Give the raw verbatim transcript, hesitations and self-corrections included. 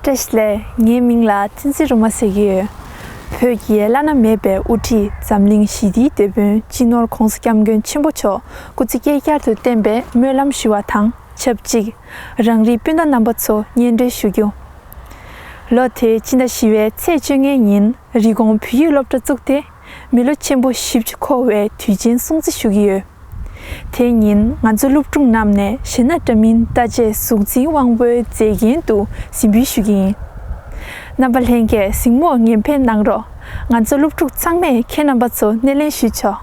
བཀྲ་ཤིས་བདེ་ལེགས། ངའི་མིང་ལ་བསྟན་འཛིན་རུ་མ་ཟེར་གྱི་ཡོད། བོད་ཀྱི་བླ་ན་མེད་པའི་དབུ་ཁྲིད་འཛམ་གླིང་ཞི་བདེའི་དེད་དཔོན་སྤྱི་ནོར་༧གོང་ས་༧སྐྱབས་མགོན་ཆེན་པོ་མཆོག་སྐུ་ཚེ་བསྐལ་བསྐྱར་དུ་བརྟན་པའི་སྨོན་ལམ་ཞུ་བ་དང་ཆབས་ཅིག་རང་རིགས་སྤུན་ཟླ་རྣམ་པ་ཚོ་སྙན་སྒྲོན་ཞུ་རྒྱུ། ལོ་དེའི་སྤྱི་ཟླ་བཞི་པའི་ཚེས་བཅོ་ལྔའི་ཉིན་རི་ཀོན་བོད་ཡིག་སློབ་གྲྭ་བཙུགས་ཏེ། མི་ལོ་ཆེན་པོ་བཞི་བཅུ་འཁོར་བའི་དུས་ཆེན་སྲུང་བརྩི་ཞུ་གི་ཡོད། དེ་ཉིན་ང་ཚོ་སློབ་ཕྲུག་རྣམས་ནས་གཞས་སྣ་འདྲ་མིན་བརྡ་ཆད་གཟུགས་འཛིན་དབང་པོའི་མཛེས་རྒྱན་དུ་གཟིགས་འབུལ་ཞུ་གི་ཡིན། རྣམ་པ་ལྷན་རྒྱས་གཟིགས་མོར་ངེས་ཕན་གནང་རོགས། ང་ཚོ་སློབ་ཕྲུག་ཚང་མས་ཁྱེད་རྣམ་པ་ཚོ་སྣེ་ལེན་ཞུས་ཆོག